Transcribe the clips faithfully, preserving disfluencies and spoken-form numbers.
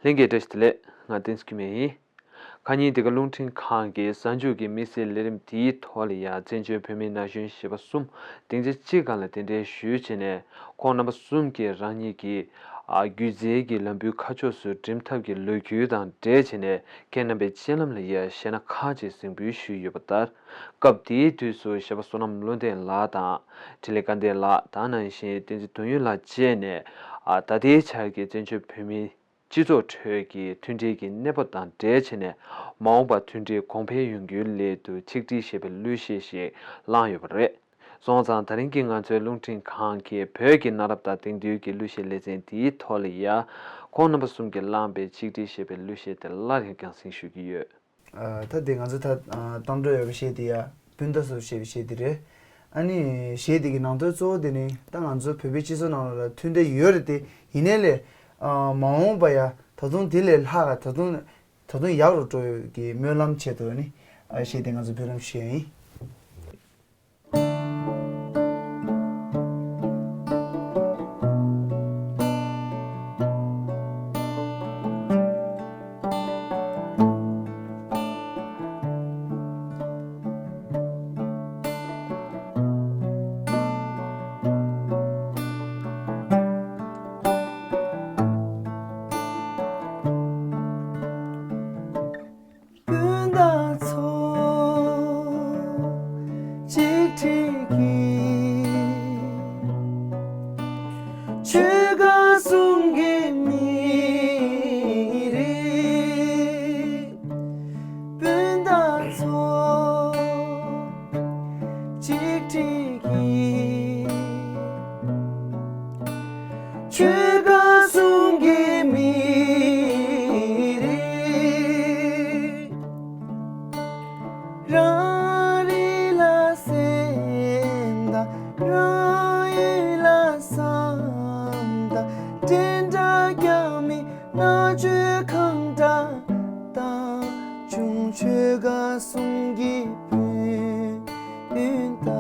ལྷན་རྒྱས་བཀྲ་ཤིས་བདེ་ལེགས། ང་བསྟན་འཛིན་སྐྱིད་མེད་ཡིན། ཁ་ཉིན་འདི་ག་རླུང་འཕྲིན་ཁང་གིས་གཟའ་མཇུག་གི་དམིགས་བསལ་ལས་རིམ་འདིའི་ཐོག་ལ་ཡང་བཙན་བྱོལ་བོད་མིའི་ན་གཞོན་གཞས་པ་གསུམ་སྡིངས་ཆ་གཅིག་སྒང་ལ་གདན་འདྲེན་ཞུས་བྱས་ནས། ཁོང་རྣམ་པ་གསུམ་གྱིས་རང་ཉིད་ཀྱི་ཨ་སྒྱུ་རྩལ་གྱི་ལམ་བུའི་ཁ་ཕྱོགས་སུ་འགྲིམ་ཐབས་ཀྱི་ལོ་རྒྱུས་དང་འབྲེལ་བྱས་ནས། ཁྱེད་རྣམ་པའི་སྤྱན་ལམ་ལ་ཡང་གཞས་སྣ་ཁག་ཅིག་གཟིགས་འབུལ་ཞུས་ཡོད་པ་ལྟར། སྐབས་དེའི་དུས་སུ་གཞས་པ་བསོད་ནམས་བློ་ལྡན་ལགས་དང་། འཕྲིན་ལས་དགའ་ལྡན་ལགས་དང་། ནང་བཞིན་བསྟན་འཛིན་དོན་ཡོད་ལགས་བཅས་ནས། ཨ་ད་ལྟའི་ཆར་གྱི་བཙན་བྱོལ་བོད་མིའི་སྤྱི་ཚོགས་ཁྲོད་ཀྱི་མཐུན་སྒྲིལ་གྱི་གནས་བབ་དང་འབྲེལ་བྱས་ནས། མ་འོངས་པར་མཐུན་སྒྲིལ་གོང་འཕེལ་ཡོང་རྒྱུའི་སླད་དུ་ཆིག་སྒྲིལ་ཞེས་པའི་གླུ་གཞས་ཤིག་བླངས་ཡོད་པ་རེད། སོང་ཙང་། ད་རིང་གི་ང་ཚོའི་རླུང་འཕྲིན་ཁང་གི་བོད་ཀྱི་གནའ་རབས་དང་དེང་དུས་ཀྱི་གླུ་གཞས་ལེ་ཚན་འདིའི་ཐོག་ལ་ཡ། ཁོང་རྣམ་པ་གསུམ་གྱིས་བླངས་པའི་ཆིག་སྒྲིལ་ཞེས་པའི་གླུ་གཞས་དེ་སླར་ཡང་རྒྱང་སྲིང་ཞུ་གི་ཡོད། ཨ་ད་དེ་ང་ཚོ་ད་ཨ་གཏམ་བརྗོད་ཡོད་པ་གཞས་དེ་ཡ། སྤུན་ཟླ་ཚོ་ཞེས་པའི་གཞས་དེ་རེད། ཨ་ནི་གཞས་དེ་གི་ནང་དོན་གཙོ་བོ་དེ་ནི་ད་ང་ཚོ་བོད་པའི་སྤྱི་ཚོགས་ནང་ལ་མཐུན་སྒྲིལ་ཡོད་རེད་དེ། ཡིན་ནའི་ལས་ཨ་མ་འོངས་པ་ཡ་ད་དུང་དེ་ལས་ལྷག་ད་དུང་ད་དུང་ཡག་རུ་འགྲོ་ཡོད་ཀྱི་སྨོན་ལམ་ཆེད་དུ་ནི་ཨ་གཞས་དེ་ང་ཚོ་འབུལ་ལམ་ཞུ་ཡ་ཡིན། སྤུན་ཟླ་ཚོ་གཅིག་སྒྲིལ་གྱིས། ཆོལ་ཁ་གསུམ་གྱི་མི་རིགས། སྤུན་ཟླ་ཚོ་གཅིག་སྒྲིལ་གྱིས། ཆོལ་ཁ་གསུམ་གྱི་མི་རིགས། རང་རིགས་ལ་སེམས་དང་། རང་ཡུལ་ལ་བསམ་དང་། འདྲེན་འདྲ་རྒྱ་མི་མནའ་བཅོལ་གང་འདྲ་དང་། ཆུང་ཆོལ་ཁ་གསུམ་གྱི་སྤུན་ཟླ།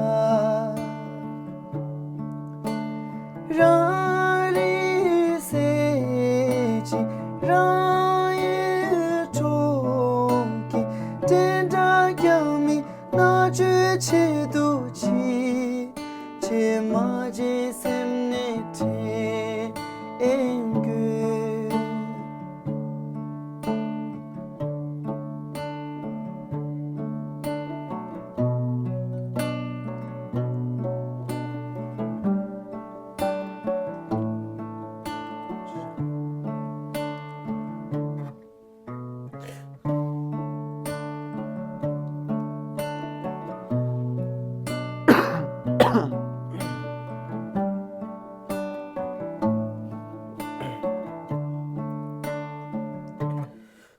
རང་རིགས་སེམས་ཅན་རང་ཡུལ་འཕྲོག་མཁན། འདྲེན་འདྲ་རྒྱ་མི་མནའ་བཅོལ་ཆེད་དུ་ཕྱིན། ཕྱི་མ་རྗེས་སེམས་ནས་དྲན་དགོས།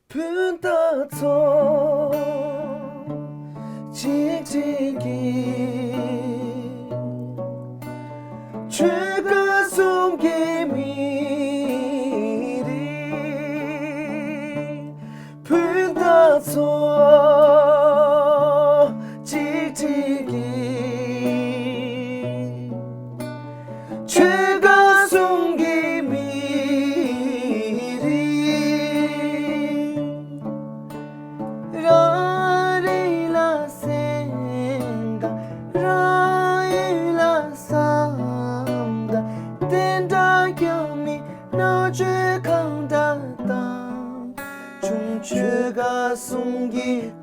སྤུན་ཟླ་ཚོ་གཅིག་སྒྲིལ་གྱིས། ཆོལ་ཁ་གསུམ་གྱི་མི་རིགས། སྤུན་ཟླ་ཚོ་གཅིག་སྒྲིལ་གྱིས། ཆོལ་ཁ་གསུམ་གྱི་མི་རིགས། རང་རིགས་ལ་སེམས་དང་། རང་ཡུལ་ལ་བསམ་དང་། འདྲེན་འདྲ་རྒྱ་མི་མནའ་བཅོལ་གང་འདྲ་དང་། ཆུང་ཆོལ་ཁ་གསུམ་གྱི་